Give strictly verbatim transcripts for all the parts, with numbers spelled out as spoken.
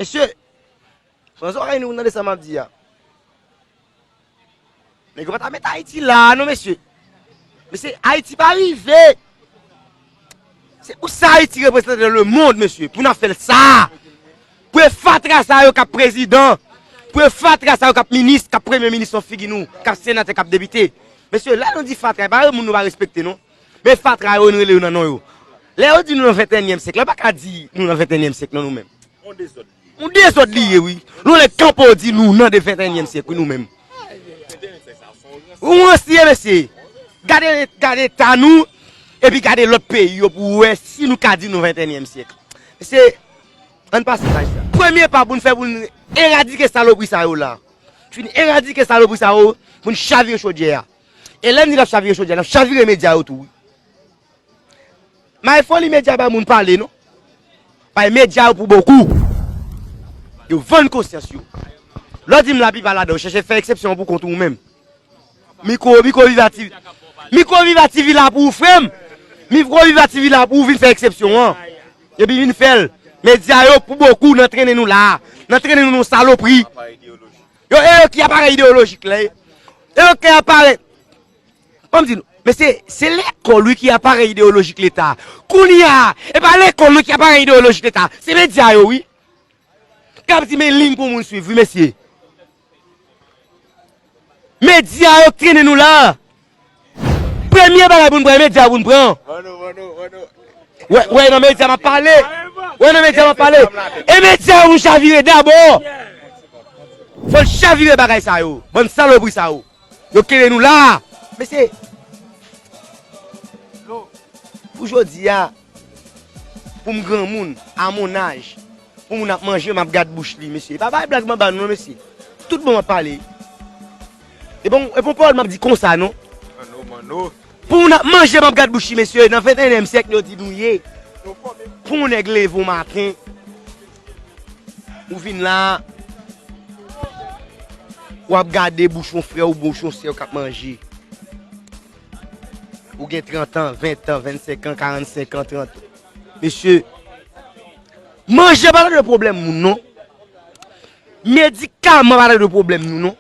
Mesye, pran zòrèy nou pou tande sa m ap di a. Nèg yo pa ta met Ayiti la a non, mesye. Mesye, Ayiti pa rive. Se pou sa Ayiti reprezante nan lemonn, mesye, pou n ap fè l sa. Pou e fatra sa yo k ap prezidan, pou e fatra sa yo k ap minis, k ap premye minis nan figi nou, k ap senatè, k ap depite. Mesye, lè nou di fatra, e pa moun nou pa respekte non. Men fatra yo, nou rele yo nan non yo. Lè yo di nou nan ventenyèm syèk la, yo pa ka di nou nan ventenyèm syèk non, nou menm. Yon dezòd li ye, wi. Nou lè kanpe w di nou nan de ventenyèm syèk, wi, nou menm. Ou ranse, mesye. Gade, gade eta nou, epi gade lòt peyi yo pou w wè si nou ka di nou ventenyèm syèk. Mesye, ann pase paj sa. Premye pa pou n fè pou n eradike salopri sa yo la. Fin eradike salopri sa yo, pou n chavire chodyè a. E lè n di n ap chavire chodyè a, n ap chavire medya yo tou, wi. May fò li medya bay moun pale non. Bay medya yo pou bokou. Yo vann konsyans yo. Lè w di m laplipa ladan yo chèche fè eksepsyon pou kont ou menm. Micro, Micro Viva T V. Micro Viva T V la pou ou frè m. Micro Viva T V la pou ou vin fè eksepsyon an. Epi vin fè l. Medya yo pou bokou nan trennen nou la. Nan trennen nou nan salopri. Yo, e yo ki aparèy ideyolojik la. E yo ki aparèy Ban m di nou, mesye, se lekòl wi ki aparèy ideyolojik Leta. Kounye a, e pa lekòl non ki aparèy ideyolojik Leta. Se medya yo wi. K ap di men liy pou moun swiv wi, mesye. Medya yo k trennen nou la. Premye bagay pou n pran, e medya yo pou n pran. Wè, wè nan medya m ap pale. Wè nan medya m ap pale. E medya yo pou n chavire dabò. Fò n chavire bagay sa yo. Bann salopri sa yo. Yo kenbe nou la. Mesye, pou jodi a, pou m granmoun, a mon âge, pou moun ap manje, m ap gad bouch li, mesye. E pa bay blag m ap ba nou non, mesye. Tout bon m ap pale. E bon, e bon pawòl m ap di konsa non. Pou moun ap manje, m ap gad bouch li, mesye. Nan venteyenyèm syèk, yo di nou ye. Pou yon nèg leve yon maten, ou vin la, w ap gade bouch yon frè w, bouch yon sè w k ap manje. Ou gen trant an, ven an, vennsenk an, karannsenk an, trant an. Mesye, manje pa regle pwoblèm moun non. Medikaman pa regle pwoblèm nou non.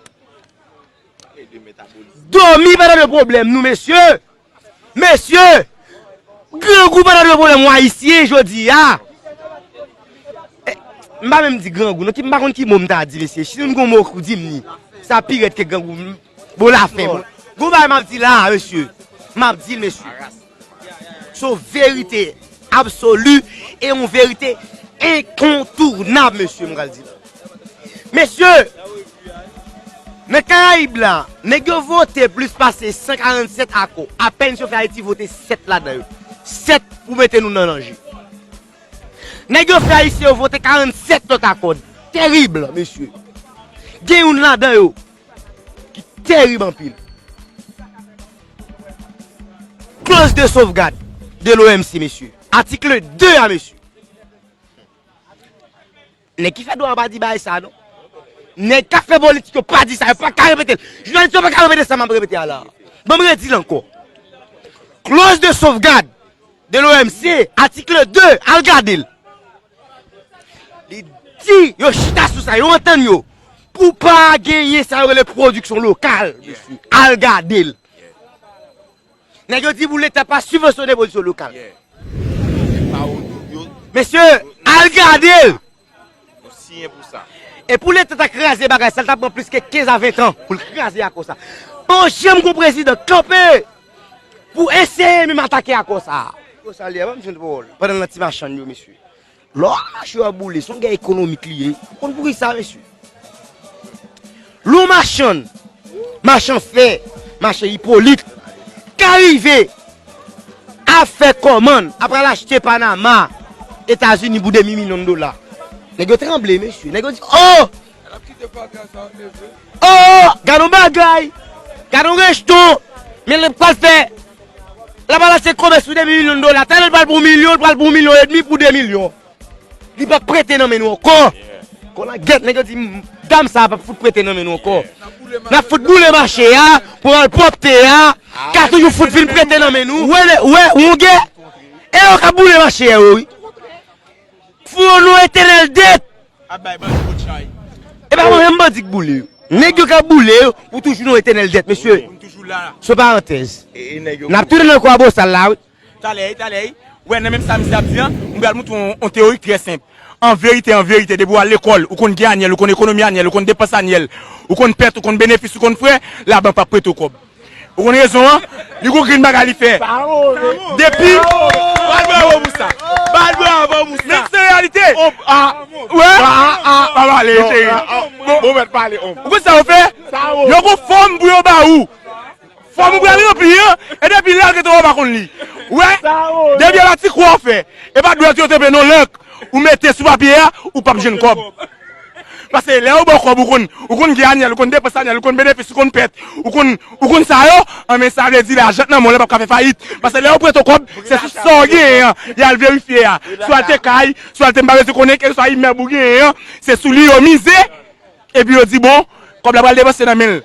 Dòmi pa regle pwoblèm nou, mesye. Mesye, grangou pa regle pwoblèm w Ayisyen jodi a. Eh, m pa menm di grangou non, ki, m pa konn ki mo m ta di, mesye. Si nou gon mo pou di m ni, sa pi rèd ke grangou. Bon, lafen, bon. Gon bagay m ap di la, mesye. M ap di l, mesye. Se yon verite absoli e yon verite enkontounab, mesye, m pral di l. Mesye, nan Karayib la, nèg yo vote plis pase san karannsèt akò. Apèn si yo fè Ayiti vote sèt ladan yo. Sèt pou mete nou nan danje. Nèg yo fè Ayisyen yo vote karannsèt lòt akò. Terib, mesye. Gen youn ladan yo ki terib anpil. Clause de sauvegarde de l'O M C, mesye. Atik de a, mesye. Nèg ki fè dwa pa di bagay sa, non. Nèg k ap fè politik yo pa di sa, yo pa ka repete l. Jounalis yo pa ka repete sa m ap repete a la. Ban m redi l ankò. Clause de sauvegarde de l'O M C, atik de, al gade l. Li di, yo chita sou sa, yo antann yo. Pou pa genyen sa yo rele pwodiksyon lokal, mesye. Al gade l. Nèg yo di pou Leta pa sibvansyone pwodiksyon lokal. Mesye, al gade l. E pou Leta ta kraze bagay sa, l ta pran plis ke kenz a ven an pou l kraze akò sa. Pa janm gon prezidan kanpe pou eseye menm atake akò sa. Yo salye, ban m jwenn pawòl. Pandan l nan ti machann yo, mesye. Lè w mache w ap boule, se yon gè ekonomik li ye. Ou konn poukisa, mesye? Lè w machann, machann fè, machann Ipolit, ka rive ap fè kòmann, ap al achte Panama, Etazini pou de mil milyon dola. Nèg yo tranble, mesye. Nèg yo di, oh! Oh, gad yon bagay! Gad yon rejton! Men l pral fè, l ap al achte komès pou de mil milyon dola. Talè l pral pou yon milyon, l pral pou yon milyon edmi pou de milyon. Li p ap prete nan men nou ankò. Kòlangèt, nèg yo di, dam sa a p ap fout prete nan men nou ankò. N ap fout boule mache a, pou al pwòpte a, ka toujou fout vin prete nan men nou. Wè, wè, wongè, e yo k ap boule mache a, yo, wi. Fouye yon non etènèl dèt. Ap bay bandi bout chay. E pa mwen menm bandi k boule yo. Nèg yo k ap boule yo pou toujou nan etènèl dèt, mesye. Pou n toujou la. Se yon parantèz. E, e nèg yo N ap tounen nan kwabosal la, wi. Talè, talè. Wè, nan menm sa misye ap di an, m pral montre w yon, yon teori trè senp. An verite, an verite, depi w al lekòl, ou konn gen anyèl, ou konn ekonomi anyèl, ou konn depans anyèl, ou konn pèt, ou konn benefis, ou konn frè, labank p ap prete w kòb. Ou konn rezon an? Li gon grenn bagay li fè. Depi. Bal bravo pou sa. Bal bravo pou sa. Men se reyalite. Wè? Pa pale, cheri. Bon, bon, mèt pale, om. Ou konn sa yo fè? Yo gon fòm pou yo ba ou. Fòm ou pral ranpli an, e depi lè l rete w pa konn li. Wè? Depi a la ti kwa w fè. E pa dwèt yo te pe non lank. Ou mete sou papye a, ou p ap jwenn kòb. Paske lè yo ba w kòb, ou konn, ou konn gen anyèl, ou konn depans anyèl, ou konn benefis, ou konn pèt, ou konn, ou konn sa yo, an men sa vle di lajan nan men w la p ap ka fè fayit. Paske lè yo prete w kòb, se sou sa w genyen an, y al verifye a. Swa l te kay, swa l te m pa bezwen konnen, kèlkeswa imèb ou genyen an, se sou li yo mize, epi yo di bon, kòb la pral depanse nan men l.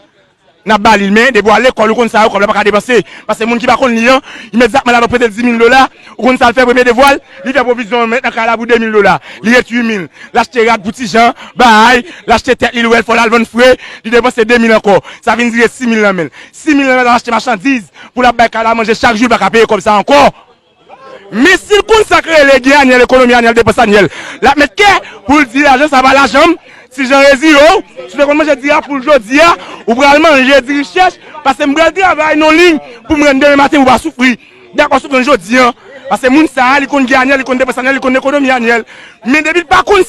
N ap ba li l, men depi w al lekòl, ou konn sa yo, kòb la pa ka depanse. Paske moun ki pa konn li an, imedyatman labank prete l dis mil dola, ou konn sa l fè premye devwa l, li fè pwovizyon mèt nan kay la pou de mil dola. Li ret uit mil. L achte rad pou ti jan, bay, l achte tèt li, l wè l fò l al vann fre, li depanse de mil ankò. Sa vin dire sis mil nan men l. Sis mil nan men l, l al achte machandiz pou l ap bay kay la manje chak jou, li pa ka peye kòb sa ankò. Men si l konn sa k rele gen anyèl, ekonomi anyèl, depans anyèl, l ap met kè pou l di lajan sa pa lajan m. Ti jan rezire w, si w te konn manje diri a poul jodi a, ou pral manje diri chèch, paske m pral travay nan liy pou m rann demen maten pou w pa soufri. Dakò, soufrans jodi a. Paske moun sa a, li konn gen anyèl, li konn depans anyèl, li konn ekonomi anyèl. Men depi l pa konn